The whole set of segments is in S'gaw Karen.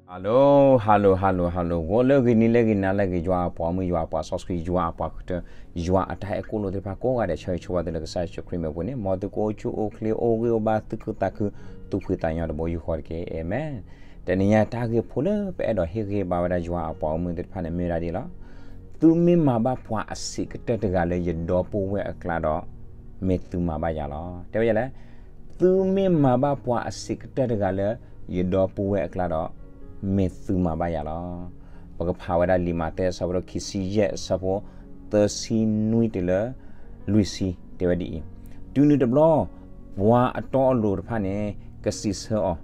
Hello, hello, hello, hello, ဂီၤလၢအဂ့ၤ နံၤလၢအဂ့ၤ နၤလၢအဂ့ၤ ယွၤအပှၤမုၣ် ယွၤအပှၤစီဆှံ ယွၤအပှၤကတၢၢ် ယွၤအတၢ်အဲၣ်ကိၣ်လိာ်သ့ၣ်တဖၣ်ကိးဂၤဒဲး ဆၢဂ့ၤဆၢဝါသုလၢကစၢ်ယ့ၣ်ၡူးခရံာ်မံၤအပူၤန့ၣ် မ်သုကအိၣ်ဆူၣ်အိၣ်ချ့ အိၣ်ဂံၢ်အိၣ်ဘါ သူၣ်ခုသးခု သူၣ်ဖှံသးညီတဘိယူၢ်ဃီတက့ၢ်. အၤမ့ၣ်. တနံၤညါတၢ်ဂ့ၢ်ဖိလၢပအဲၣ်ဒိးဟ့ၣ်ဂံၢ်ဟ့ၣ်ဘါဝဲဒၣ်ယွၤအပှၤဂီၢ်မုၢ်သ့ၣ်တဖၣ်န့ၣ် မ့ၢ်ဝဲဒၣ်ဒ်လီၤ. သုမ့ၢ်မၤဘၣ်ပှၤအဆံးကတၢၢ်တဂၤလၢယဒီပုၢ်ဝဲၢ်အကျါဒီး မ့ၢ်သုမၤဘၣ်ယၤလီၤ. တဲဝဲဒ်လဲၣ်, သုမ့ၢ်မၤဘၣ်ပှၤအဆံးကတၢၢ်တဂၤလၢ ယဒီပုၢ်ဝဲၢ်အကျါဒီး မ့ၢ်သုမၤဘၣ်ယၤလီၤ. ပကဖးဝဲဒၣ်လံာ်မးသဲအဆၢဖိခံဆံယဲၢ်အဆၢဖိ သၢဆံနွံတုၤလၢ လွံၢ်ဆံ တဲဝဲဒ်အံၤ, တုၤနုၤတဘျီ ပှၤအတီအလိၤတဖၣ်န့ၣ် ကစံးဆၢအီ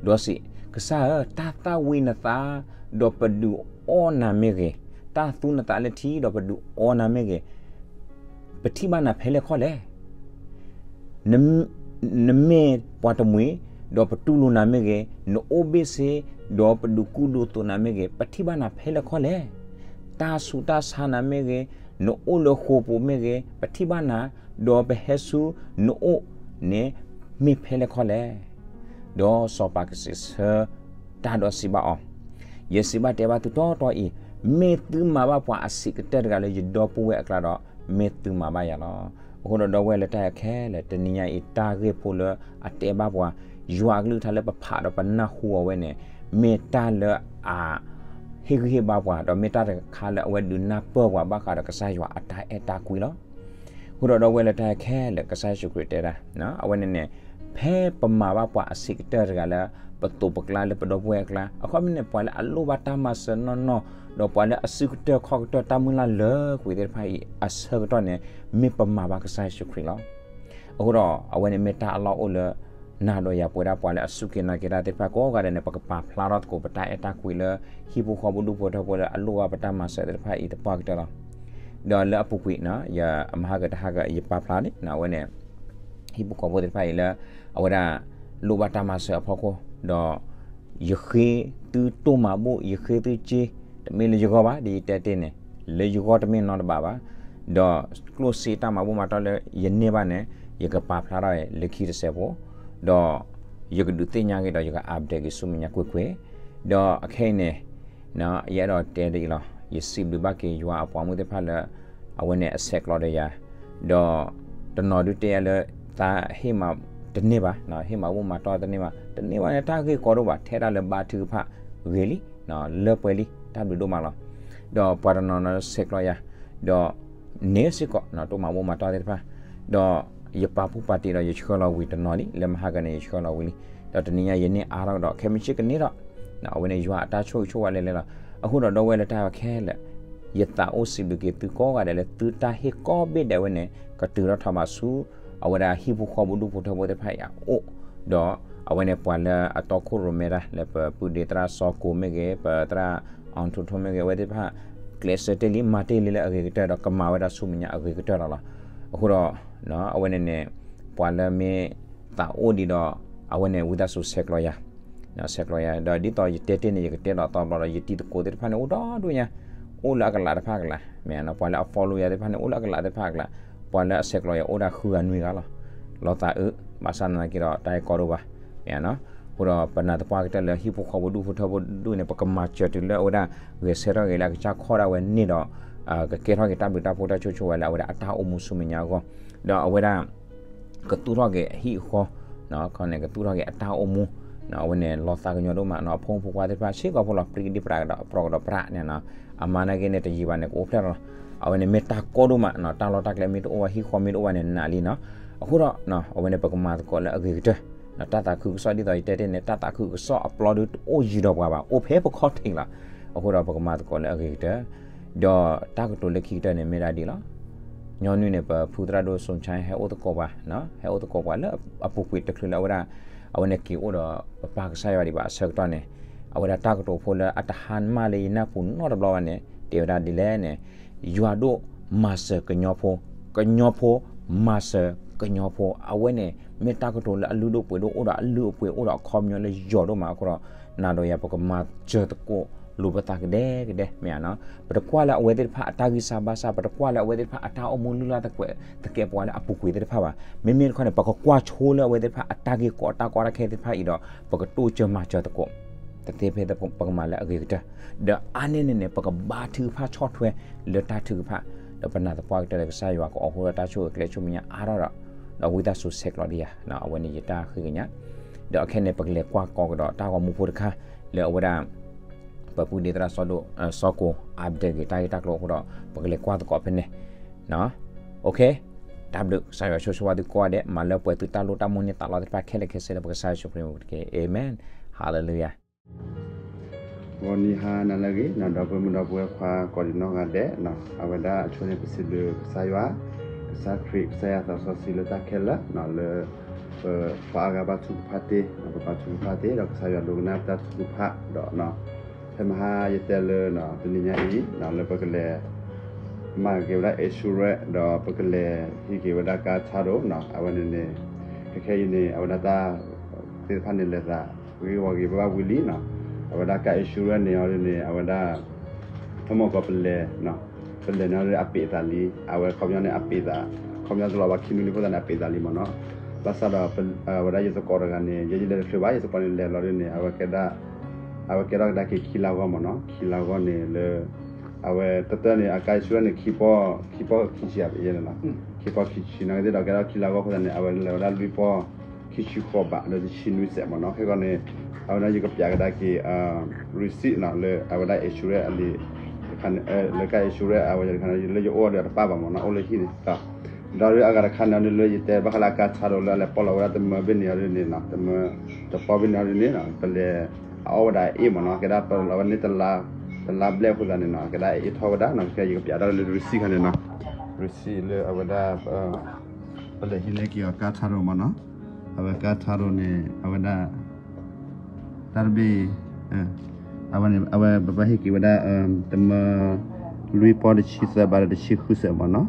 ၤ, ဒီးစံး, ကစၢ်ဧၢ, တၢ်သၣ်ဝံၤနသး ဒီးပဒုးအီနၤမ့ၢ်ဂ့ၤ, တၢ်သူနသးလၢထံ ဒီးပဒုးအီနၤမ့ၢ်ဂ့ၤ, ပထံၣ်ဘၣ်နၤဖဲလဲၣ်ခီလဲၣ်. န, နမ့ၢ်ပှၤတမှံၤ, ဒီးပတူၢ်လိာ်နၤမ့ၢ်ဂ့ၤ, နအိၣ်ဘ့ၣ်ဆ့, ဒီးပဒုးကူဒိးသိးနၤမ့ၢ်ဂ့ၤ, ပထံၣ်ဘၣ်နၤဖဲလဲၣ်ခီလဲၣ်. တၢ်ဆူးတၢ်ဆါနၤမ့ၢ်ဂ့ၤ, နအိၣ်လၢဃိာ်ပူၤမ့ၢ်ဂ့ၤ, ပထံၣ်ဘၣ်နၤ, ဒီးပဟဲဆူနအိၣ်န့ၣ် မ့ၢ်ဖဲလဲၣ်ခီလဲၣ်. ဒီးစီၤပၤကစံးဆၢတၢ်ဒီးစံးဘၣ်အီၤ, ယစံးဘၣ်တဲဘၣ်သုတီတီအံၤ, မ့ၢ်သုမၤဘၣ်ပှၤအဆံးကတၢၢ်တဂၤလၢယဒီပုၢ်ဝဲၢ်အကျါဒီး မ့ၢ်သုမၤဘၣ်ယၤလီၤ. အဃိဒီးဒီပုၢ်ဝဲၢ်လၢတၢ်အဲၣ်ခဲလၢာ် တနံၤညါအံၤတၢ်ဂ့ၢ်ဖိလၢအတဲဘၣ်ပှၤ, ယွၤအကလုၢ်ကထါလၢပဖးဒီးပနၢ်ဟူအီၤဝဲန့ၣ်, မ့ၢ်တၢ်လၢအ ဟ့ၣ်ဂံၢ်ဟ့ၣ်ဘါပှၤ, ဒီးမ့ၢ်တၢ်တခါလၢအဝဲဒုးနၢ်ပၢၢ်ပှၤဘၣ်ဃးဒီးကစၢ်ယွၤအတၢ်အဲၣ်တၢ်ကွံလီၤ. အဃိဒီးဒီပုၢ်ဝဲၢ်လၢတၢ်အဲၣ်ခဲလၢာ် ကစၢ်ယ့ၣ်ၡူးခရံာ်တဲဒၣ်, အဝဲန့ၣ်န့ၣ်, ဖဲပမၤဘၣ်ပှၤအဆံးကတၢၢ်တဂၤလၢ ပသိးပကျါလၢပဒီပုၢ်ဝဲၢ်အကျါ, အခီပညီန့ၣ် ပှၤလၢအလိၣ်ဘၣ်တၢ်မၤစၢၤနီၢ်နီၢ်, ဒီးပှၤလၢအစုကတၢၢ်ခီၣ်ကတၢၢ်တၢ်မုၢ်လၢ်လၢကွံာ်သ့ၣ်တဖၣ်အံၤ အဆၢကတီၢ်န့ၣ် မ့ၢ်ပမၤဘၣ်ကစၢ်ယ့ၣ်ၡူးခရံာ်လီၤ. အဃိဒီးအဝဲန့ၣ်မ့ၢ်တၢ်အလီၢ်အိၣ်လၢ နၤဒီးယၤပဝဲဒၣ်ပှၤလၢအစူၢ်က့ၤနာ်က့ၤတၢ်သ့ၣ်တဖၣ်ကိးဂၤဒဲးန့ၣ် ပကပာ်ဖျါထီၣ်သကိးပတၢ်အဲၣ်တၢ်ကွံလၢ ဟံၣ်ဖိဃီဖိဒူၣ်ဖိထၢဖိလၢအလိၣ်ဘၣ်ပတၢ်မၤစၢၤသ့ၣ်တဖၣ်အံၤသပှၢ်ကတၢၢ်လီၤ. ဒီးလၢအပူၤကွံာ် ယမၤဟါကတဟါက ယပာ်ဖျါန့ၣ် အဝဲန့ၣ် ဟံၣ်ဖိဃီဖိသ့ၣ်တဖၣ်အံၤလၢ အဝဲဒၣ် လိၣ်ဘၣ်တၢ်မၤစၢၤအဖီခိၣ်, ဒီး ယဃ့သုတိၢ်မၤဘူၣ် ယဃ့သုစ့, တမ့ၢ်လၢယဂီၢ်ဘၣ် ဒ်ယတဲတ့ၢ်န့ၣ်, လၢယဂီၢ်တမ့ၢ်နီတဘ့ၣ်ဘၣ်, ဒီးကျိၣ်စ့တၢ်မၤဘူၣ်မၤတီၢ်လၢယန့ၢ်ဘၣ်န့ၣ် ယကပာ်ဖျါထီၣ်လၢခံတစဲးဖိ, ဒီး ယကဒုးသ့ၣ်ညါက့ၤဒီးယက update က့ၤဆူမဲာ်ညါကွ့ၢ်ကွ့ၢ်, ဒီးအခဲအံၤန့ၣ် ယအဲၣ်ဒိးတဲဒ်အံၤလီၤ. ယစံးဘျုးဘၣ်က့ၤယွၤအပှၤမုၣ်သ့ၣ်တဖၣ်လၢ အဝဲန့ၣ်အဆဲးကျိးဒီးယၤ, ဒီး တနီၤဒုးတဲယၤလၢ သးဟ့ၣ်မၤတန့ၢ်ဘၣ်, ဟ့ၣ်မၤဘူၣ်မၤတီၢ်တန့ၢ်ဘၣ်, တန့ၢ်ဘၣ်န့ၣ် တၢ်ဂ့ၢ်ကီဒိၣ်ဘၣ်, ထဲဒၣ်လၢဘါထုကဖၣ်ဂ့ၤလံ, လၢပှဲၤလံ, တၢ်ဘျုးဒိၣ်မးလီၤ. ဒီးပှၤတနီၤနီၤဆဲးကျိးယၤ, ဒီး န့ၣ်စ့ၢ်ကီး တိၢ်မၤဘူၣ်မၤတီၢ်သ့ၣ်တဖၣ်, ဒီးယပာ်ဖှိၣ်ပာ်တံၢ်ဒီးယဆှၢလီၤဝံၤတနီၤလံ, လၢမဟါကန့ၣ် ယဆှၢလီၤဝံၤလံ, ဒီးတနံၤညါယန့ၢ်အါထီၣ်ဒီး ခဲမုၢ်ဆ့ၣ်ကန့ၢ်ဒီး အဝဲန့ၣ်ယွၤအတၢ်ဆိၣ်ဂ့ၤဆိၣ်ဝါလဲၤလဲၤလီၤ. အဃိဒီးဒီပုၢ်ဝဲၢ်လၢတၢ်အဲၣ်ခဲလၢာ်, ယသးအိၣ်စံးဘျုးက့ၤသုကိးဂၤဒဲးလၢသုတၢ်ဟ့ၣ်ကိးဘ့ၣ်ဒဲးဝဲန့ၣ် ကတုၤထီၣ်ထီဘၣ်ဆူ အဝဲဒၣ်ဟံၣ်ဖိဃီဖိဒူၣ်ဖိထၢဖိသ့ၣ်တဖၣ်အံၤအအိၣ်, ဒီးအဝဲန့ၣ်ပှၤလၢအတီခိၣ်ရိၣ်မဲတၢ်လၢပပုၢ်ဒ့သရၣ်စီၤကိၤမ့ၢ်ဂ့ၤ, ပသရၣ်အီထူထူမ့ၢ်ဂ့ၤ, အဝဲသ့ၣ်တဖၣ် ကျဲးစၢးတ့ၢ်လံ မၤတ့ၢ်လံလၢအဂ့ၤကတၢၢ်ဒီးကမၤဝဲဒၣ်ဆူမဲာ်ညါအဂ့ၤကတၢၢ်လီၤလီၤ. အဃိဒီး အဝဲန့ၣ်န့ၣ် ပှၤလၢမ့ၢ်သးအိၣ်ဒံးဒီး အဝဲန့ၣ်ဝံသးစူၤဆဲးကျိးယၤ, ဆဲးကျိးယၤ, ဒီးဒ်သိးယတဲတ့ၢ်န့ၣ် ယကတဲဒီးသီဘျီဒီး ယတံၤသကိးသ့ၣ်တဖၣ်န့ၣ် အိၣ်ဒီဒူၣ်ညါ, အိၣ်လၢအကလးတဖၣ်အကလး, မ့ၢ်ဧါ, ပှၤလၢအ follow ယၤသ့ၣ်တဖၣ်န့ၣ် အိၣ်လၢအကလးသ့ၣ်တဖၣ်အကလး, ပှၤလၢအဆဲးကျိးယၤအိၣ်ဒၣ်ဃုဂၤနွံဂၤလီၤ. လီၤသးအုး, ဘၣ်ဆၣ်သနာ်က့ဒီး တၢ်ဂ့ၢ်ကီဒိၣ်ဘၣ်, မ့ၢ်ဧါ, အဃိဒီးပနာ်သပှၢ်ကတၢၢ်လၢဟံၣ်ဖိဃီဖိဒူၣ်ဖိထၢဖိဒူၣ်န့ၣ် ပကမၤစၢၤတုၤလၢအဝဲဒၣ် ဂဲၤဆၢထၢၣ်က့ၤလၢအကစၢ်ခီၣ်ဒၣ်ဝဲန့ၣ်ဒီး ကကဲထီၣ်က့ၤတၢ်ဘျုးတၢ်ဖှိၣ်တၢ်ဆိၣ်ဂ့ၤဆိၣ်ဝါလၢအဝဲဒၣ်အတၢ်အိၣ်မူဆူမဲာ်ညါအဂီၢ်, ဒီးအဝဲဒၣ် ကသူၣ်ထီၣ်က့ၤအဟံၣ်အဃီ, ခီန့ၣ် ကသူၣ်ထီၣ်က့ၤအတၢ်အိၣ်မူ, အဝဲန့ၣ်လီၤသးကညီၤဒိၣ်မး, အဖိမုၣ်ဖိခွါသ့ၣ်တဖၣ် စ့ၢ်ကီးဖိလီၤ ပြံကဒံပြးကဒီး ပြီကဒီးပြးန့ၣ်, အမါနာ်က့န့ၣ် တယံာ်ဘၣ်န့ၣ် ကအိၣ်ဖျဲၣ်လီၤ. အဝဲန့ၣ်မ့ၢ်တၢ်ကီဒိၣ်မး, တၢ်လီၢ်တၢ်ကျဲမ့ၢ်တအိၣ်ဘၣ် ဟံၣ်ဃီမ့ၢ်တအိၣ်ဘၣ်န့ၣ် နးလံနီၤ. အဃိဒီး အဝဲန့ၣ်ပကမၤသကိးလၢအဂ့ၤကတၢၢ်, တၢ်သးခုကစီၣ်ဒ်သိးယတဲတ့ၢ်န့ၣ် တၢ်သးခုကစီၣ်အပျီဒုးတအိၣ်ယံၤဒီးပှၤဘၣ်, အိၣ်ဖဲပခီၣ်ထံးလီၤ. အဃိဒီးပကမၤသကိးလၢအဂ့ၤကတၢၢ်, ဒီးတၢ်ကတိၤလၢခံကတၢၢ်န့ၣ်မ့ၢ်ဒၣ်ဒ်လီၤ. ညီနုၢ်န့ၣ် ပဖုသရၣ်ဒိၣ်စိၤဆါ ဟဲအိၣ်သကိးပှၤ, ဟဲအိၣ်သကိးပှၤလၢအပူၤကွံာ်တချုးလၢအဝဲဒၣ်, အဝဲန့ၣ်က့ၤအိၣ်ဒီးပပၢ်ကစၢ်ယွၤဒံးဘၣ်အဆၢကတီၢ်န့ၣ်, အဝဲဒၣ်တၢ်ကတိၤဖိလၢအတဟါမၢ်လၢယနၢ်ပူၤနီတဘျီဘၣ်န့ၣ် တဲဝဲဒၣ်ဒ်လဲၣ်န့ၣ်, ယွၤဒိၣ်မၤစၢၤကညီဖိ, ကညီဖိမၤစၢၤကညီဖိ, အဝဲန့ၣ် မ့ၢ်တၢ်ကတိၤလၢအလုၢ်ဒိၣ်ပှ့ၤဒိၣ် အိၣ်ဒီးအလုၢ်အပှ့ၤ အိၣ်ဒီးအခီပညီလၢယိာ်ဒိၣ်မးအဃိဒီး, နၤဒီးယၤပကမၤစၢၤသကိးလိာ်ပသးကဒဲကဒဲ မ့ၢ်ဧါနီၤ. ပတကွၢ်လၢအဝဲသ့ၣ်တဖၣ်အတၢ်ဂံၢ်စၢ်ဘါစၢ်, ပတကွၢ်လၢအဝဲသ့ၣ်တဖၣ်အတၢ်အိၣ်မူလုၢ်လၢ်သကဲးပဝးလၢအပူၤကွံာ်သ့ၣ်တဖၣ်ဘၣ်. မ့မ့ၢ်တခီန့ၣ် ပကကွၢ်ဆိလၢအဝဲသ့ၣ်တဖၣ်အတၢ်ဂ့ၢ်ကီတၢ်ကီတၢ်ခဲသ့ၣ်တဖၣ်အံၤဒီး ပကတိစၢၤမၤစၢၤသကိး တသ့ဖဲပကမၤလၢအဂ့ၤကတၢၢ်, ဒီးအါန့ၢ်န့ၣ်န့ၣ် ပကဘါထုကဖၣ်ဆီၣ်ထွဲလၢတၢ်ထုကဖၣ်, ဒီးပနာ်သပှၢ်ကတၢၢ်လၢကစၢ်ယွၤကအိးထီၣ်ဒီးတၢ်ဆိၣ်ဂ့ၤကျဲဆိၣ်မဲာ်ညါအါထီၣ်ဒီး, ဒီးဝံသးစူၤဆဲးကျိးဒံးယၤ, အဝဲန့ၣ်ယတၢ်ဃ့ကညး, ဒီးအခဲန့ၣ် ပကလဲၤကွၢ်ကီကဒီးတၢ်ဂီၤမူဖိတခါ, လၢအဝဲဒၣ် ပပုၢ်ဒ့သရၣ်စီၤဒိၣ် စီၤကိၤ update က့ၤတၢ်ဂ့ၢ်တၢ်ကျိၤအဃိဒီး ပကလဲၤကွၢ်သကိးဖဲန့ၣ်, တၢ်ဘျုး ကစၢ်ယွၤဆိၣ်ဂ့ၤဝဲသုကိးဂၤဒဲး, မၤလၢပှဲၤသုတၢ်လိၣ်တၢ်မိၣ်န့ၢ်သးလီသ့ၣ်တဖၣ်ခဲလၢာ်ခဲဆ့လၢပကစၢ်ယ့ၣ်ၡူးခရံာ်အမံၤတက့ၢ်, Amen, Hallelujah. ဂီၤနံၤဟါနၤလၢအဂ့ၤ ဒီပုၢ်ဝဲၢ်မုၣ်ဒီပုၢ်ဝဲၢ်ခွါကိးဒံးနီၢ်ဂၤဒဲး, အဝဲဒၣ်အဆိန့ၣ် ပစံးဘျုးကစၢ်ယွၤ, ကစၢ်ခရံာ် ကစၢ်ယွၤသးစီဆှံလၢတၢ်ခဲလၢာ်, လၢ ပှၤအါဂၤဘၣ်ထုကဖၣ်တ့ၢ်, ပဘၣ်ထုကဖၣ်တ့ၢ် ဒီးကစၢ်ယွၤဒိကနၣ်ပတၢ်ထုကဖၣ်ဒီး, ဖဲမဟါယတဲလၢ တနံၤညါအံၤ လၢပကလဲၤ မၤက့ၤဝဲဒၣ် insurance ဒီးပကလဲၤဟံးက့ၤဝဲဒၣ်ကါ title အဝဲန့ၣ်န့ၣ်, ခဲခဲအံၤန့ၣ် အဝဲဒၣ်တၢ်သ့ၣ်တဖၣ်န့ၣ်လဲၤသး ဂ့ၤဂ့ၤဝီၤဂ့ၤဘၣ်ဝံၤလံနီၤ, အဝဲဒၣ်ကါ insurance န့ၣ်အီၤဒ်န့ၣ် အဝဲဒၣ် ထီၣ်မီၢ်ကီးပလဲၤ ပလဲၤန့ၣ်အီၤဒ်အပ့းသးလံ, အဝဲခီပညီန့ၣ်အပ့းသး, ခီပညီတလီၤဘၣ်ခံနွံလံအဃိသတးန့ၣ် အပ့းသးလံမ့ၢ်နီၤ, ဘၣ်ဆၣ်ဒီး အဝဲဒၣ်ယသကိးတဂၤန့ၣ် ယဲယလဲၤတချုးဘၣ် ယသကိးန့ၣ်လဲၤလီၤဒ်န့ၣ် အဝဲကဲ အဝဲကဲထီၣ်ကဒါက့ၤခံလါဂီၢ်မ့ၢ်နီၤ, ခံလါဂီၢ်န့ၣ်လၢ အဝဲတတၢၢ်န့ၣ် အကါ insurance န့ၣ် ခံပီၢ် ခံပီၢ်ခံဆံအံၤန့ၣ်လီၤ, ခံပီၢ်ခံဆံနီၤ ကသ့ၣ်ဒီးကဲထီၣ်ခံလါဂီၢ်အဃိသတးန့ၣ် အဝဲလဲၤဝဲဒၣ်လွံၢ်ပီၢ် ခံဆံဃိးဘးဒီးတဆံနွံစဲးမ့ၢ်နီၤ, ခဲကီန့ၣ် အဝဲဒၣ်ယကပျးကဒါက့ၤ receipt နီၤ လၢအဝဲဒၣ် insurance အလံာ် လၢကါ insurance အဝဲတခါန့ၣ် လၢယအိၣ်ဒီးတပၣ်ဘၣ်မ့ၢ်နီၤ, အိၣ်လၢဟံၣ်န့ၣ် ဒီးအဂၤတခါန့ၣ် လၢယတဲဘၣ်ဃးလၢအကါ title လၢအလဲၤပီၢ်လီၤဝဲဒၣ်တမၢဘ့ၣ်န့ၣ်အီၤဒ်န့ၣ်နီၤ, တမၢ တပီၢ်ဘ့ၣ်န့ၣ်အီၤဒ်န့ၣ်နီၤ ပလဲၤအအီၣ်ဝဲဒၣ်အ့ၣ်မ့ၢ်နီၤ, ကဲဒၣ်ပလီၤဝဲန့ၣ် တလါဘျဲၣ်အဃိသတးန့ၣ်နီၤ ကဲဒၣ်အအ့ၣ်ထီၣ်ဝဲဒၣ်နီၤ, ခဲယကပျးဒၣ်လၢ receipt ခါန့ၣ်နီၤ, receipt လၢအဝဲဒၣ် ပလဲၤဟံးန့ၢ်က့ၤအီၤကါ title မ့ၢ်နီၤ, အဝဲကါ title န့ၣ် အဝဲဒၣ် တၢ်တဘ့ၣ် အဝဲန့ၣ် အဝဲပဘၣ်ဟ့ၣ်က့ၤဝဲဒၣ် တမၢ လွံၢ်ပီၢ်တဆံသၢဘးဒီးတဆံဃုစဲးမ့ၢ်နီၤ,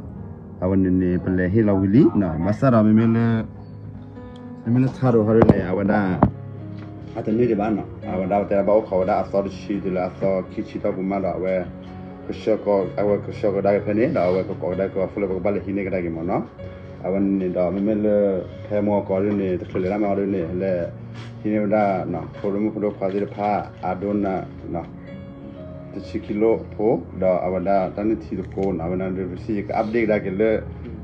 အဝဲန့ၣ်န့ၣ် ပလဲၤဟ့ၣ်လီၤဝံၤလံနီၤ, ဘၣ်ဆၣ်ဒီးမ့မ့ၢ်လၢ မ့မ့ၢ်လၢ title ဟီဒ်န့ၣ် အဝဲဒၣ် အတန့ၢ်ဒံးဘၣ်နီၤ, အဝဲဒၣ်ပတဲဘၣ်အိၣ်ခိးဝဲဒၣ်အသီတဆံတုၤလၢအသီခံဆံတီၢ်ပူၤမးဒီး အဝဲ ကဆှၢကီး အဝဲကဆှၢကဒါက့ၤဖဲန့ၣ် ဒီးအဝဲကကိးကဒါက့ၤအီၤ ဖိလၢပကဘၣ်လဲၤဟံးန့ၢ်ကဒါက့ၤမ့ၢ်နီၤ, အဝဲန့ၣ်ဒီး မ့မ့ၢ်လၢ ဖဲမုၢ်ဂီၤကီးဒ်န့ၣ် တချုးလဲၤတၢ်မၤအီၤဒ်န့ၣ် လဲၤဟံးန့ၢ်ဝဲဒၣ် ဖိဒိၣ်မုၣ်ဖိဒိၣ်ခွါသ့ၣ်တဖၣ် အဒိန တဆံခံလိၣ်ဖိ ဒီးအဝဲဒၣ်တၢ်နုၢ်ထံတကိးနီၤ, အဝဲန့ၣ်ဒ် receipt ယက update ကဒါက့ၤလၢ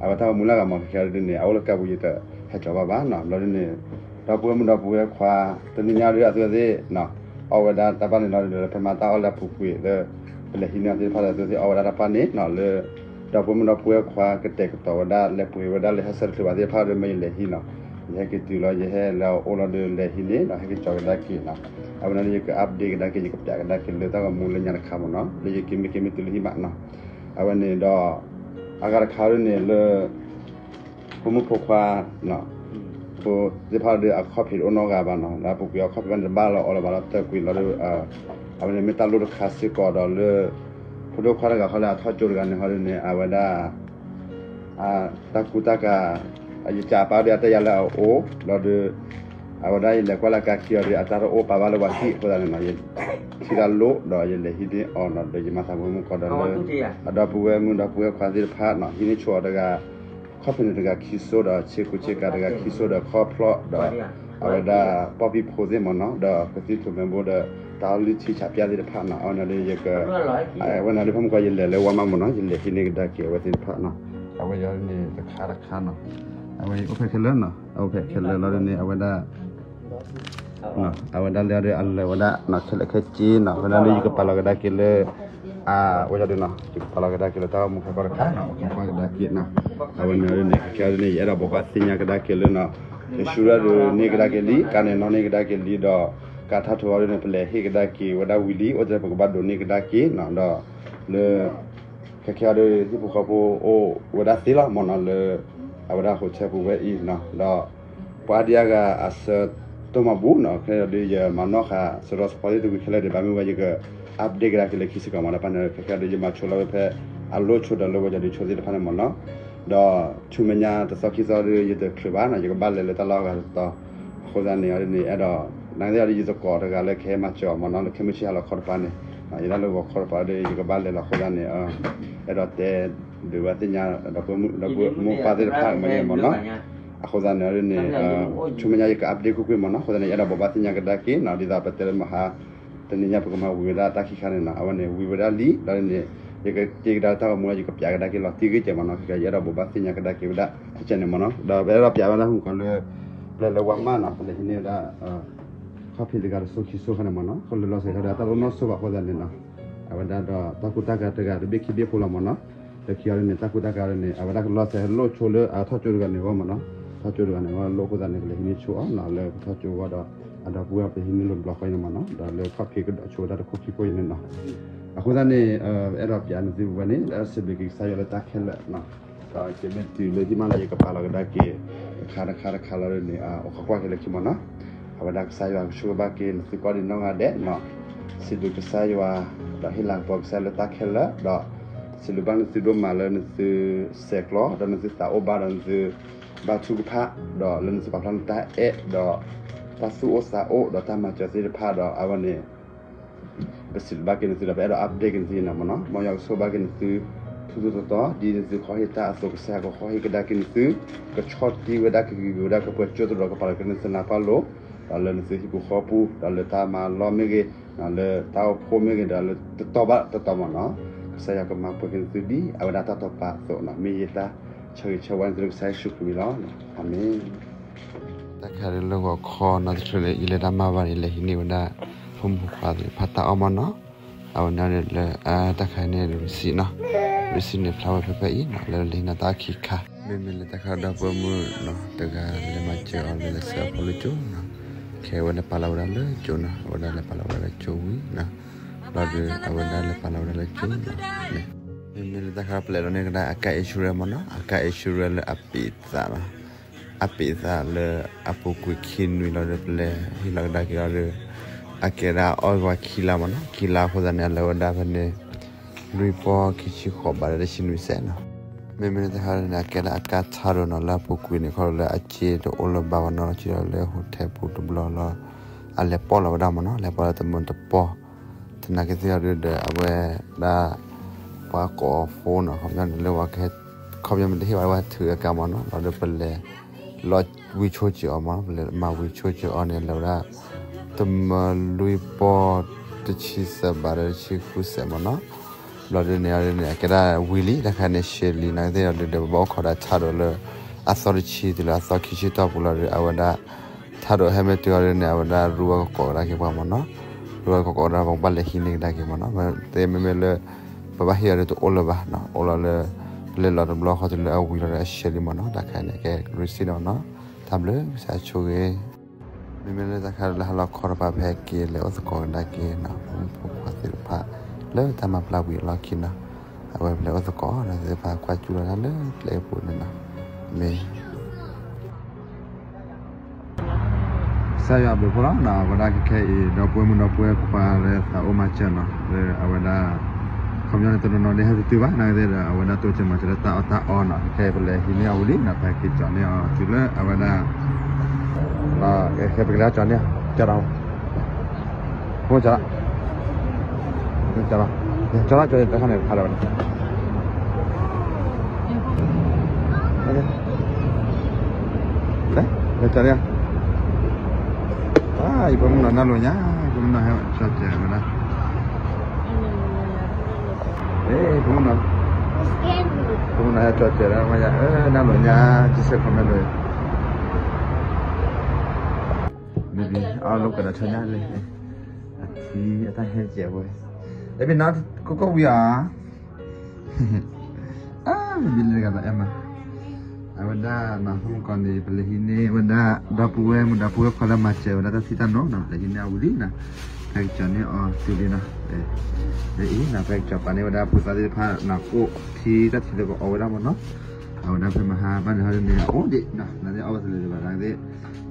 အဝဲတၢ်ဂီၤမူလၢအဂၤမ့ၢ် ခဲခဲအံၤဒ်န့ၣ် အအိၣ်လၢကါပူၤယတဟဲကၠီၤဘၣ်ဘၣ်နီၤ, ဘျီဒ်န့ၣ် ဒီပုၢ်ဝဲၢ်မုၣ်ဒီပုၢ်ဝဲၢ်ခွါ တနံၤညါဒ်အသုသ့ၣ် အီၣ်ဝဲဒၣ်တၢ်ပၢ်န့ၣ်လီၤဒ်န့ၣ် လၢဖဲမၤတၢ်အီၣ်လၢအပူၤကွံာ်လၢ ပလဲၤဟံးန့ၢ်အီၤသ့ၣ်တဖၣ်ဒီး အသုသ့ၣ်အီၣ်ဝဲဒၣ်တၢ်ပၢ်န့ၣ်နီၤ လၢ ဒီပုၢ်ဝဲၢ်မုၣ်ဒီပုၢ်ဝဲၢ်ခွါ ကတဲာ်ကတီၤဝဲဒၣ် လဲၤပှ့ၤဝဲဒၣ် လဲၤဟဲဆၢတချုးဘၣ်သ့ၣ်တဖၣ်ဒီး မ့ၢ်ယလဲၤဟံးနီၤ, ယဟဲက့ၤတုၤလီၤ ယဟဲလၢအအိၣ်လီၤဒီး လဲၤဟံးန့ၢ်နီၤ ဟဲက့ၤကၠီၤကဒါက့ၤနီၤ, အဝဲန့ၣ်လၢယက update ကဒါက့ၤ ယကပျးကဒါက့ၤလၢတၢ်ဂီၤမူလၢညါတခါမ့ၢ်နီၤ လၢယက့ၤမ့ၢ်က့ၤမ့ၢ်တုၤလၢဟံၣ်မးနီၤ, အဝဲန့ၣ်ဒီး အဂၤတခါဒ်န့ၣ်လၢ ဖိမုၣ်ဖိခွါ ဖိသ့ၣ်တဖၣ်ဒီး အခီၣ်ဖံးတအိၣ်နီတဂၤဘၣ်နီၤ, လၢအပူၤကွံာ်အခီၣ်ဖံးဘၣ်န့ၣ် တဘၣ်လီၤအီၤလၢၤဘၣ်လီၤ တၢၢ်ကွံာ်လီၤဒီး အဝဲန့ၣ်မ့ၢ်တၢ်လိၣ်တခါစ့ၢ်ကီးဒီးလၢ ဖိဒိၣ်ခွါတဂၤဃီလၢအထီၣ်ကၠိတဂၤန့ၣ်ဟီဒ်န့ၣ် အဝဲဒၣ် တၢ်ကူတၢ်ကၤ ယကးပာ်ဒီးအတၢ်ယါလၢအအိၣ် လီၤဒီး အဝဲဒၣ်ယလဲၤကွၢ်လၢကါခံအီၤဒီး အတၢ်တအိၣ်ပာ်ဘၣ်လၢပှၤဟံၣ်အဃိသတးန့ၣ်နီၤ ယထံၣ်တၢ်လိၣ်ဒီး ယလဲၤဟံးန့ၢ်အီၤနီၤ ဒီးယမၤသးမုၢ်မုၢ်ကီးဒီးလၢ အဒီပုၢ်ဝဲၢ်မုၣ်ဒီပုၢ်ဝဲၢ်ခွါသ့ၣ်တဖၣ်နီၤ ဟံးန့ၢ်ဆိအီၤတဂၤ ခီၣ်ဖံးန့ၣ်တဂၤခံစိဒီး ဆ့ကူဆ့ကၤတဂၤခံစိဒီး ခီၣ်ဖျီၣ်ဒီး အဝဲဒၣ်ပီၣ်ပံၣ်ဖိသ့ၣ်မ့ၢ်နီၤ ဒီးကသံၣ်ထူၣ်မဲဘိဒီး တၢ်အီၣ်လုၢ်ထံဆးပၠၣ်သ့ၣ်တဖၣ်နီၤ အဝဲန့ၣ်ဒီးယက အဝဲန့ၣ်ဒီးဖဲမုၢ်ကီး ယလဲၤလၢဝါမးမ့ၢ်နီၤ ယလဲၤဟံးန့ၢ်ကဒါက့ၤအဝဲသ့ၣ်တဖၣ်နီၤ အဝဲယၤန့ၣ်တခါတခါနီၤ အဝဲအိၣ်ဖဲခဲလၢာ်နီၤ အိၣ်ဖဲခဲလၢာ်လီၤဒ်န့ၣ် အဝဲဒၣ် အဝဲဒၣ်လၢအီၤဒီးအလဲၤဝဲဒၣ်နီၤ ခဲလၢာ်ခဲဆ့နီၤ အဝဲဒၣ်လၢယကပာ်လီၤကဒါက့ၤလၢ အဝဲဒၣ်ဒ်နီၤ ယကပာ်လီၤကဒါက့ၤလၢတၢ်ဂီၤမူဖဲကီၢ်တခါနီၤ ပကကွၢ်ကဒါက့ၤနီၤ အဝဲန့ၣ်ဒ်န့ၣ် ခဲခဲဒ်န့ၣ် ယအဲၣ်ဒိးဘိးဘၣ်သ့ၣ်ညါကဒါက့ၤလၢနီၤ insurance ဒ်န့ၢ်ကဒါက့ၤလံ ကါန့ၣ်နီၣ်န့ၢ်ကဒါက့ၤလံဒီး ကါထါထိးအီၤဒ်န့ၣ် ပလဲၤဟ့ၣ်ကဒါက့ၤဝဲဒၣ်ဝံၤလံ အိၣ်ထဲပကဘၣ်ဒိးန့ၢ်ကဒါက့ၤနီၤ ဒီး လၢ ခဲခဲအံၤဒီး ဟံၣ်ဖိဃီဖိအိၣ်ဝဲဒၣ်သ့လီၤမ့ၢ်နီၤ လၢ အဝဲဒၣ် hotel ပူၤဝဲအံၤနီၤ ဒီး ပှၤအါဒံအါဂၤအဆၢတိၢ်မၤဘူၣ်နီၤ ခဲအံၤဒီး ယမၤနီၣ်ဃာ် စရီစဖီသ့ၣ်တကွံာ်ခဲလၢာ်ဒီး ဘၣ်မ့ၢ်ဝဲယက update ကဒါက့ၤလၢခံစ့ၢ်ကီးမ့ၢ်နီၤ ပှၤန့ၣ် ခဲခဲအံၤဒီး ယမၤဆိလီၤဝဲဖဲ အလိၣ်ဆိဒီးလၢဝဲယၤဒုးဆိသ့ၣ်တဖၣ်န့ၣ်မ့ၢ်နီၤ ဒီးဆူမဲာ်ညါတသီခံသီဒီး ယတချုးဘၣ်နီၤ ယကဘၣ်လဲၤလၢတၢ်လီၢ်အဂၤတတီၤ အဃိသတးန့ၣ်အီၤဒ်န့ၣ် အဲၣ်ဒိး နာ်သက့ဒီး ယသကိးတဂၤလၢကဟဲမၤစၢၤအီၤမ့ၢ်နီၤ လၢခဲမုၢ်ဆ့ၣ်ဟါလီၤခီတပၤန့ၣ် ယဒၣ်လၢဂီၤခီတပၤဒီး ယကဘၣ်လဲၤလီၤအဃိသတးန့ၣ် အဲၣ်ဒိးတဲဒုးဘၣ်သ့ၣ်ညါ ဒီပုၢ်ဝဲၢ်မုၣ်ပၢ်သ့ၣ်တဖၣ်မ့ၢ်ဂ့ၤမ့ၢ်နီၤ အဃိသတးန့ၣ်အီၤဒ်န့ၣ် ဆူမဲာ်ညါယက update ကွ့ၢ်ကွ့ၢ်မ့ၢ်နီၤ အဃိသတးန့ၣ် အဲၣ်ဒိးဘိးဘၣ်သ့ၣ်ညါကဒါက့ၤနီၤ ဒ်သိးပတဲလၢမဟါ တနံၤညါပကမၤဝံၤဝဲဒၣ်တၢ်ခံခါန့ၣ်နီၤ, အဝဲန့ၣ်ဝံၤဝဲဒၣ်လံ ဒီးန့ၣ် ယကတ့ကဒါတၢ်ဂီၤမူ ယကပျးကဒါက့ၤလီၤတံၢ်ဂ့ၢ်ကဲးမ့ၢ်နီၤ, ယအဲၣ်ဒိးဘိးဘၣ်သ့ၣ်ညါကဒါက့ၤဝဲဒၣ်အကဲးန့ၣ်မ့ၢ်နီၤ, ဒီးပအဲၣ်ဒိးပျးဝဲဒၣ်ဟူကီးလၢ ပျဲလၢဝါမၢ်နီၤ, ပလဲၤဟံးန့ၢ်ဝဲဒၣ် ခီၣ်ဖံးတဂၤတစိခံစိခါန့ၣ်မ့ၢ်နီၤ, ခီလၢလီၤစဲးခါဒီးတၢ်တအိၣ်နီၢ်ဆိဘၣ်အဃိသတးန့ၣ်နီၤ, အဝဲဒၣ်ဒီးတၢ်ကူတၢ်ကၤတဂၤတဘ့ၣ်ခံဘ့ၣ်ဖိလီၤမ့ၢ်နီၤ, ဒီးခံအီၤန့ၣ် တၢ်ကူတၢ်ကၤန့ၣ် အဝဲဒၣ်ကလီၤစဲးလိၣ်ဆိလၢအထီၣ်ကၠိတဂၤန့ၣ်အဂီၢ်မ့ၢ်နီၤ, ထီၣ်ကၠိတဂၤန့ၣ်အဂီၢ်လိၣ်အဃိသတးန့ၣ် ကလဲၤဟံးန့ၢ်ဆိအီၤနီၤ, လၢကထီၣ်ကၠိအဂီၢ်ဒီး အဒီပုၢ်ဝဲၢ်ပဟံးန့ၢ်လိာ်တဘျီဃီအံၤန့ၣ်မ့ၢ်နီၤ, ဒီးလၢခီၣ်ဖံးကဒီးဆိဝဲဒၣ်တခိၣ်ခံခိၣ်အံၤန့ၣ်နီၤ, အဃိသတးန့ၣ် အဲၣ်ဒိးပျးန့ၢ်သုဝဲန့ၣ် လၢစံးဘျုးက့ၤကစၢ်ယွၤလၢတၢ်ခဲလၢာ်နီၤ, ဒီးယမ့ၢ်တုၤလၢဟံၣ်မးလၢယကပာ်လီၤကဒါက့ၤ တခါတခါတခါလီၤန့ၣ် အိၣ်ခိးကွၢ်က့ၤလၢခံမ့ၢ်နီၤ, အဝဲဒၣ်ကစၢ်ယွၤကဆိၣ်ဂ့ၤဘၣ်က့ၤနသုကိးဒံးနီၢ်ဂၤဒဲးနီၤ, စံးဘျုးကစၢ်ယွၤ ဒီးဟ့ၣ်လၤကပီၤကစၢ်ယွၤလၢတၢ်ခဲလၢာ် ဒီးစံးဘျုးဘၣ်နသုဒိၣ်မးလၢနသုဆဲးကျိး ဒီးနသုသးအိၣ်ဘၣ်ဒီးနသု ဘါထုကဖၣ် ဒီးလၢနသုပာ်ဖျါနတၢ်အဲၣ်ဒီး တၢ်သူၣ်အိၣ်သးအိၣ်ဒီးတၢ်မၤစၢၤသ့ၣ်တဖၣ်ဒီး အဝဲန့ၣ် ပစံးဘျုးဘၣ်က့ၤနသုဒီး ပအဲၣ်ဒိး update က့ၤနသုအံၤန့ၣ်မ့ၢ်နီၤ, မ်ယွၤကဆိၣ်ဘၣ်က့ၤနသု ထူထူတီတီ ဒ်နသုခီဟ့ၣ်တၢ်အသိး ကစၢ်ယွၤကခီဟ့ၣ်ကဒါက့ၤနသု ကဆီၣ်တံၢ်ဝဲဒၣ်ကဂံၢ်ကဝဲဒၣ်ကပှဲၤကၠိတရီး ကပာ်လီၤက့ၤနသုနၢ်ပၢၢ်လိၤ ဒီးလၢနသုဟံၣ်ပူၤဃီပူၤ ဒီးလၢတၢ်မၤလီၢ်မ့ၢ်ဂ့ၤ လၢတၢ်အိၣ်ဖှိၣ်မ့ၢ်ဂ့ၤ ဒီးလၢတတီၤဘၣ်တတီၤမ့ၢ်နီၤ, ကစၢ်ယွၤကမၤပှဲၤက့ၤနသုဒ်အဝဲဒၣ်တၢ်တိာ်ပာ်အသိးနီၤ, မ့ၢ်ယတၢ်ဆၢဂ့ၤဆၢဝါနသုလၢကစၢ်ယ့ၣ်ၡူးခရံာ်အမံၤလီၤ. အၤမ့ၣ်. တၢ်ခါဒ်လၢဂီၤခီနီၤ တချုးလၢယလဲၤတၢ်မၤဘၣ်န့ၣ် လဲၤဟံးန့ၢ်ဝဲဒၣ် ဖိမုၣ်ဖိခွါသ့ၣ်တဖၣ်တၢ်အီၣ်မ့ၢ်နီၤ, အဝဲန့ၣ်လၢ တၢ်ခါန့ၣ် receipt နီၤ, receipt န့ၣ်ဖျါဝဲဖဲဖဲအံၤနီၤ လၢလဲၤဟံးန့ၢ်တၢ်အီၣ်ခံခါ, မ့မ့ၢ်လၢတၢ်ခါဒီပုၢ်ဝဲၢ်မုၣ်နီၤ တဂၤလဲၤမၤစၢၤအီၤလၢလဲၤဆှၢအဖိလၢကၠိနီၤ, ခဲအံၤဝဲလဲၤပာ်လီၤဝဲဒၣ်လၢကၠိနီၤ, အဝဲဒၣ်လဲၤပာ်လီၤဝဲဒၣ်လၢကၠိဝံၤနီၤ, လီၤဒီး အဝဲဒၣ်လဲၤပာ်လီၤဝဲဒၣ်လၢကၠိနီၤ, မ့မ့ၢ်လၢတၢ်ခါပလဲၤဒီးန့ၢ်ကဒါအကါ insurance မ့ၢ်နီၤ, အကါ insurance လၢအပ့ၤသးနီၤ အပ့ၤသးလၢအပူၤကွံာ်ခံနွံလီၤဒီး ပလဲၤဟ့ၣ်လီၤကဒါက့ၤအီၤဒီး အကဲဒၣ်အီၣ်ဝဲခံလါမ့ၢ်နီၤ, ခံလါအဃိသတးန့ၣ် အလဲၤဝဲဒၣ်ဖဲန့ၣ် လွံၢ်ပီၢ်ခံဆံဃိးဘးဒီးတဆံနွံစဲးနီၤ, မ့မ့ၢ်လၢတၢ်ခါန့ၣ် အကဲဒၣ်အကါဆါဒိၣ်နီၤ လၢအပူၤကွံာ်န့ၣ်ခီလၢအစ့တအိၣ်လၢၤဘၣ်မ့ၢ်နီၤ, စ့ဒီးလၢ hotel ပူၤတဘျီလီၤ, အလဲၤပိာ်လီၤဝဲဒၣ်မ့ၢ်နီၤ, လဲၤပိာ်လၢတမုာ်တပီၢ် သနာ်က့သ့ၣ်အီၤဒုးဒီး အဝဲဒၣ် ပှၤကိး phone နီၤ, ခီပညီန့ၣ်လၢပှၤကဟဲ ခီပညီမ့ၢ်တဟ့ၣ်ဘၣ်ဝဲထုးအကါမ့ၢ်နီၤ, လီၤဒီးပလဲၤ လီၤဝံၤဆိကၠီၤအီၤမ့ၢ်နီၤ, ပလဲၤမၤဝံၤဆိကၠီၤအီၤန့ၣ် လဲၤဝဲဒၣ် တမုာ်လွံၢ်ပီၢ်တဆံသၢဘးဒီးတဆံဃုစဲးမ့ၢ်နီၤ, ဘျီဒုးန့ၣ်အီၤဒုးန့ၣ် အကဲဒၣ်ဝံၤလံ တၢ်ခါန့ၣ် ရှဲလံ နာ်က့သ့ၣ်အီၤဒုးဒီး ပဘၣ်အိၣ်ခိးဒၣ်ဆါဒိၣ်လၢ အသီတဆံတုၤလၢအသီခံဆံတီၢ်ပူၤလီၤဒီး အဝဲဒၣ် ဆါဒိၣ်ဟဲမ့ၢ်တုၤအီၤဒုးန့ၣ် အဝဲဒၣ်ရူဝဲကကိးကဒါက့ၤပှၤမ့ၢ်နီၤ, ရူဝဲကကိးကဒါ ပကဘၣ်လဲၤဟံးန့ၢ်ကဒါက့ၤမ့ၢ်နီၤ, သ့မ့မ့ၢ်လၢ ပဘၣ်ဟ့ၣ်အီၤဒုးတအိၣ်လၢၤဘၣ်နီၤ, အိၣ်လီၤလၢ ပလဲၤလီၤတဘျီဃီတုၤလၢအဝံၤလီၤဒီးအရှဲလံမ့ၢ်နီၤ, တၢ်ခါန့ၣ် ကဲ receipt နီၤ, တၢ်ဘျုး ကစၢ်ဆိၣ်ဂ့ၤ, မ့မ့ၢ်လၢတၢ်ခါလၢဟါလီၤခီတပၤ ပဟဲက့ၤလဲၤအိၣ်သကိးကဒါက့ၤနီၤ, ဖိမုၣ်ဖိခွါသ့ၣ်တဖၣ် လၢတၢ်မၤပျၢ်ဝံၤအလီၢ်ခံနီၤ, အဝဲပလဲၤအိၣ်သကိးနီၤ သ့ၣ်တဖၣ်ကွၢ်စူၣ်လီၤတၢ်လၢကျဲအပူၤန့ၣ်နီၤ, မ့ၢ် ကစၢ်ယွၤအဘျုးအဖှိၣ်လီၤနီၤ, အဝဲဒၣ်ခဲခဲအံၤ ဒီပုၢ်ဝဲၢ်မုၣ်ဒီပုၢ်ဝဲၢ်ခွါလၢသးအိၣ်မၤစၢၤနီၤ, လၢအဝဲဒၣ် ခီပညီန့ၣ် တနီၤနီၤဒ်ဟဲတတုၤဘၣ် နာ်က့သ့ၣ်ဒီး အဝဲဒၣ်တိစၢၤမၤစၢၤလၢတၢ်အီၣ်တၢ်အီနီၤ, ခဲအံၤပလဲၤဟံးန့ၢ်အီၤဝံၤလံနီၤ, ပဟဲက့ၤကၠီၤန့ၢ်အီၤတုၤလၢအဝဲဒၣ် လီၤ ခဲပကလဲၤကၠီၤန့ၢ် ကၠီၤဒီး ဖိကၠီၤလီၤ, ကၠီၤလီၤ, ကၠီၤလီၤ ကၠီၤတခါန့ၣ် ဖးလီၤဝဲန့ၣ်, ကၠီၤန့ၢ်, ယဖိမုၣ်နီၤ နၢ်လိၤညါ, ဖိမုၣ်နီၤ ဟဲကၠီၤကဲးဝဲဒၣ်, ဖိမုၣ်နီၤ, ဖိမုၣ်နီၤ ဟဲကၠီၤကဲးဒၣ် မ့ၢ်ယၤ နၢ်လိၤညါ, ကစဲး comment လိၤ မ့ၢ်အီၣ်လိာ်ကဒီးဆီညါလံ, အထံအတၢ်ဟဲကဲးဝဲ, အဲၣ်ဘံနီၤ ကိးကိးဝံၤဧါ, အါ ဘံလၢတဂၤဒီးအဲၣ်မး, အဝဲဒၣ်နီၤ မုၢ်ကီၢ်န့ၣ် ပလဲၤဟံးန့ၢ်ဝဲဒၣ် ဒီပုၢ်ဝဲၢ်မုၣ်ဒီပုၢ်ဝဲၢ်ခွါလၢမၤစၢၤဝဲဒၣ်တၢ်ထံတၢ်နိနီၤ ပလဲၤဟံးန့ၢ်အဝံၤလံနီၤ, ဖဲကကၠီၤန့ၢ်အီၤတုၤလံနီၤ, လၢအံၤနီၤ ဖဲကကၠီၤပာ်န့ၢ်ဝဲဒၣ်ဖိသၣ်သ့ၣ်တဖၣ်နီၤ ကိးထံတၢ်ထံလၢကအီၣ်ဝဲဒၣ်မ့ၢ်နီၤ, အဝဲဒၣ်ဖဲမဟါဘၣ်န့ၣ်ဟီဒ်န့ၣ် အအိၣ်ဒံးနီၤ နာ်သ့ၣ်အီၣ်ဝဲတလၢၤဘၣ်နာ်သ့ၣ်,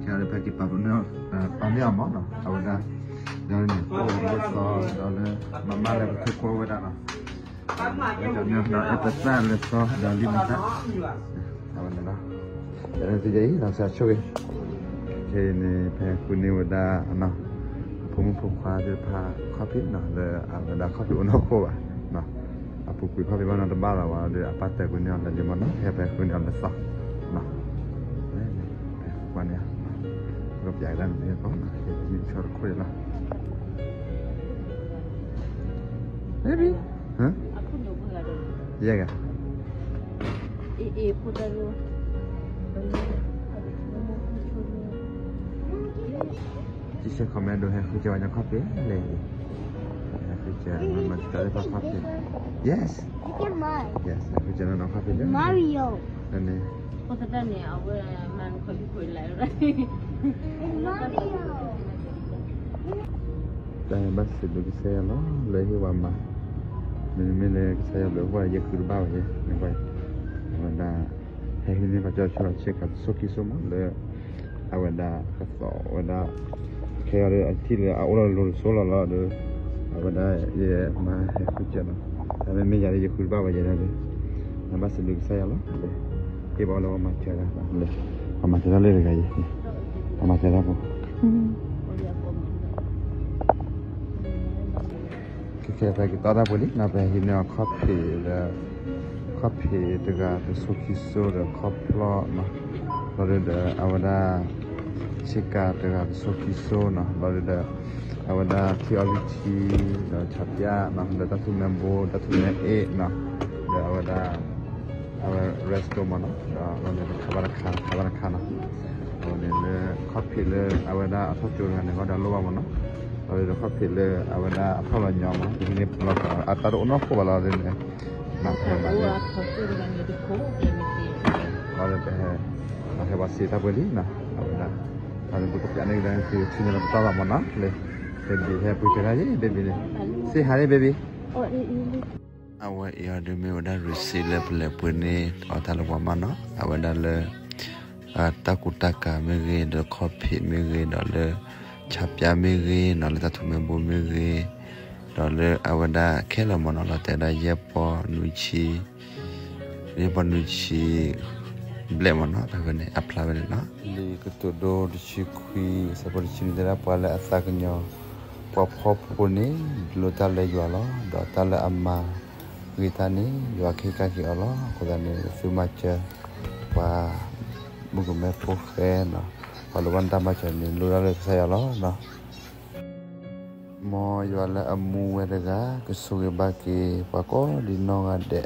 ခဲအံၤဖဲက့ၤပာ်ပနီၣ် ပာ်န့ၢ်အီၤမ့ၢ်နီၤ အဝဲဒၣ်, ဒီးန့ၣ် အိၣ်ဝဲဒၣ်လၢသီ ဒီးလၢ မၤမၢ်လၢပထုးကွၢ်ဝဲဒၣ်နီၤ, ဒီးအဲၣ်ပသၣ်လၢသီ ဒီးလံမတၢ်, အဝဲန့ၣ်လီၤ, ဒီးကစၢ်ဆိၣ်ဂ့ၤ ခဲအံၤန့ၣ် ဖဲဃုန့ၢ်ဝဲဒၣ် ဖိမုၣ်ဖိခွါသ့ၣ်တဖၣ်ခီၣ်ဖံးနီၤ လၢအဝဲဒၣ်ခီၣ်ဖံးအိၣ်နီၢ်ခိဘၣ်, အပူၤကွံာ်ခီၣ်ဖံးဘၣ်နီၤတဘၣ်လီၤဝဲဒီး အပၢ်တၢၢ်ကွံာ်န့ၢ်အီၤလၢလံမ့ၢ်နီၤ ဖဲဖဲဃုန့ၢ်အီၤလၢသီ, ဖဲကွၢ်န့ၣ်, ကပျးကဒါန့ၣ်ကီး ကဲတံၤဆီတခိၣ်အံၤလီၤ. Baby, huh? Yaga. Jishe kome do he kuja wanya kopi le. He kuja mama tale pa kopi. Yes. Yes, he kuja no kopi le. Mario. Ane. Mario. တၢ်ဘၣ်စံးဘျုးကစၢ်ယွၤလီၤ လၢဟ့ၣ်ဝဲမၤ, မ့မ့ၢ်လၢကစၢ်ယွၤဘျုးအဃိ ယဃုတဘၣ်ဝဲယဲ, အဝဲဒၣ် ဟဲဟံးန့ၢ်ပှၤကၠီဆၢလီၤဆ့ကၤတစိၢ်ခံစိၢ်မးလၢ အဝဲဒၣ်ကသီၣ်ဝဲဒၣ် ခဲအံၤဒီးအထံၣ်လၢအအိၣ်လီၤလိၤတစိၢ်လီၤလီၤဒီး အဝဲဒၣ်ယမၤဟဲဃုကၢလီၤ, တၢ်မ့မ့ၢ်ယၤဒီးယဃုတဘၣ်ဝဲယဲဒၣ်ဒီး နဘၣ်စံးဘျုးကစၢ်ယွၤလီၤ, ဟ့ၣ်ဘၣ်လၢပှၤမၤစၢၤတၢ်လၢ ပှၤမၤစၢၤတၢ်လၢတဂၤအံၤ, ပှၤမၤစၢၤတၢ်ဖိ ခဲခဲပက့ၤတီတၢ်ပှဲၤလံနီၤ, ပဟဲဟံးန့ၢ်အီၤခီၣ်ဖံးဒီး ခီၣ်ဖံးတဂၤတစိၢ်ခံစိၢ်ဒီးခီၣ်ဖျီၣ်နီၤ, ဘျီဒုဒီးအဝဲဒၣ် ဆ့ကၤတဂၤတစိၢ်ခံစိၢ်နီၤ, ဘျီဒုဒီး အဝဲဒၣ်ထံအီလံထံ ဒီးဆၣ်ပၠၣ်နီၤ, ဒီးတၢ်ထူၣ်မဲဘိ တၢ်ထူၣ်မဲအ့ၣ်နီၤ, ဒီးအဝဲဒၣ် အဝဲ resto မးနီၤ, ဒီးအဝဲန့ၣ်တခါဘၣ်တခါ တခါဘၣ်တခါနီၤ, အဝဲန့ၣ်လၢခီၣ်ဖံးလၢအဝဲဒၣ်အထီၣ်ကၠိတဂၤန့ၣ် ဟီဒီးလိၣ်ဘၣ်မးနီၤ, ဒီးခီၣ်ဖံးလၢအဝဲဒၣ်အဖီၣ်လီၤညီမး ပဟံးန့ၢ်လီၤ အတၢ်တအိၣ်နီတခိၣ်ဘၣ်လီၤဒ်န့ၣ်, နဖဲမးန့ၣ် လီၤဒီးပဟဲ ဟဲပှၤစံးတၢ်ပှဲၤလံနီၤ, အဝဲဒၣ် အဝဲဒၣ်ပကပျးန့ၢ်ကဒါသုထံန့ၣ်လီၤပတီၢ်ဘၣ်မးနီၤ, လၢ baby ဟဲပှ့ၤတဲတၢ်ယဲ baby န့ၣ်, say hi လၢ baby အဝဲအံၤအီၤဒုးမ့ၢ်ဝဲဒၣ် receipt လၢပလဲၤပှ့ၤန့ၢ်အီၤတၢ်လၢပှၤမးနီၤ, အဝဲဒၣ်လၢ တၢ်ကူတၢ်ကၤမ့ၢ်ဂ့ၤ ဒီးခီၣ်ဖံးမ့ၢ်ဂ့ၤ ဒီးလၢ ဆၣ်ပၠၣ်မ့ၢ်ဂ့ၤနီၤ, လၢတၢ်ထူၣ်မဲဘိမ့ၢ်ဂ့ၤ, ဒီးလၢအဝဲဒၣ်ခဲလၢာ်မးနီၤ, လီၤတဲာ်ဝဲဒၣ်ယဲၢ်ပီၢ်နွံဆံ ယဲၢ်ပီၢ်နွံဆံ ဘျဲၣ်မးနီၤ, တၢ်ဝဲန့ၣ် အဖျါဝဲန့ၣ်နီၤ, လံာ်ကတိၤဒိတဆံခွံ အဆၢဖိတဆံန့ၣ် တဲဒၣ်ပှၤလၢအသးကညီၤ ပှၤဖှီၣ်ဖိန့ၣ် ဒုးလိတၢ်လၢယွၤလီၤ, ဒီးတၢ်လၢအမၤဂ့ၤတၢ်န့ၣ် ယွၤကဟ့ၣ်ကဒါက့ၤအီၤလီၤ. အဃိသတးန့ၣ် သုမၤစၢၤ ပှၤမုၣ်ကမဲဖိဃဲနီၤ, ပှၤလိၣ်ဘၣ်နတၢ်မၤစၢၤန့ၣ် လိၣ်ဒၣ်လၢကစၢ်ယွၤလီၤ. မ်ယွၤလၢအမူဝဲတဂၤ ကဆိၣ်ဂ့ၤဘၣ်က့ၤ ပှၤကိးဒံးနီၢ်ဂၤဒဲး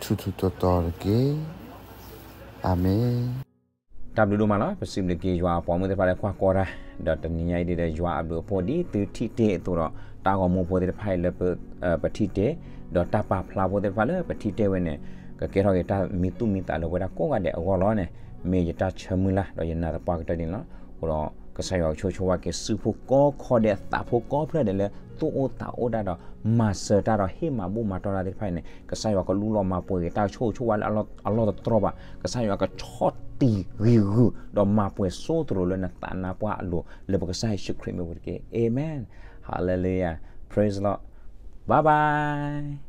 ထူးထူးတီၤတီၤတက့ၢ်. အၤမ့ၣ်. တၢ်ဘျုးဒိၣ်မးလီၤ. ပစံးဘျုးက့ၤယွၤအပှၤမုၣ်သ့ၣ်တဖၣ်လၢကွၢ်ကီတၢ်, ဒီးတနံၤညါအံၤဒ်ဒီး ယွၤအဘျုးအဖှိၣ်ဒ်သုထံၣ်တ့ၢ်အသိးဒီး တၢ်ဂီၤမူဖိသ့ၣ်တဖၣ်အံၤလၢ ပထံၣ်တ့ၢ်, ဒီးတၢ်ပာ်ဖျါဖိသ့ၣ်တဖၣ်လၢပထံၣ်တ့ၢ်ဝဲန့ၣ် ကကဲထီၣ်က့ၤတၢ်မံသူၣ်မံသးလၢပဝဲဒၣ်ကိးဂၤဒဲးအဂီၢ်လီၤန့ၣ် မ့ၢ်ယတၢ်ဆၢမုၢ်လၢ် ဒီးယနာ်သပှၢ်ကတၢၢ်န့ၣ်လီၤ. အဃိဒီး ကစၢ်ယွၤကဆိၣ်ဂ့ၤဆိၣ်ဝါက့ၤ စုဖိကိးခီဒဲး သးဖိကိးဖျၢၣ်ဒဲးလၢ သူၣ်အိၣ်သးအိၣ်တၢ်ဒီး မၤစၢၤတၢ်ဒီး ဟ့ၣ်မၤဘူၣ်မၤတီၢ်တၢ်သ့ၣ်တဖၣ်အံၤန့ၣ် ကစၢ်ယွၤကလူလီၤမၤပှဲၤက့ၤ တၢ်ကဆိၣ်ဂ့ၤဆိၣ်ဝါလၢအလီၢ်တတြီဘၣ်. ကစၢ်ယွၤကဆီၣ်တံၢ်ဂံၤဂုာ် ဒီးမၤပှဲၤစိသရိာ်လၢနသးနါပှၢ်အလိၤ လၢပကစၢ်ယ့ၣ်ၡူးခရံာ်မ့ၢ်ဝဲတက့ၢ်. Amen. Hallelujah. Praise the Lord. Bye bye.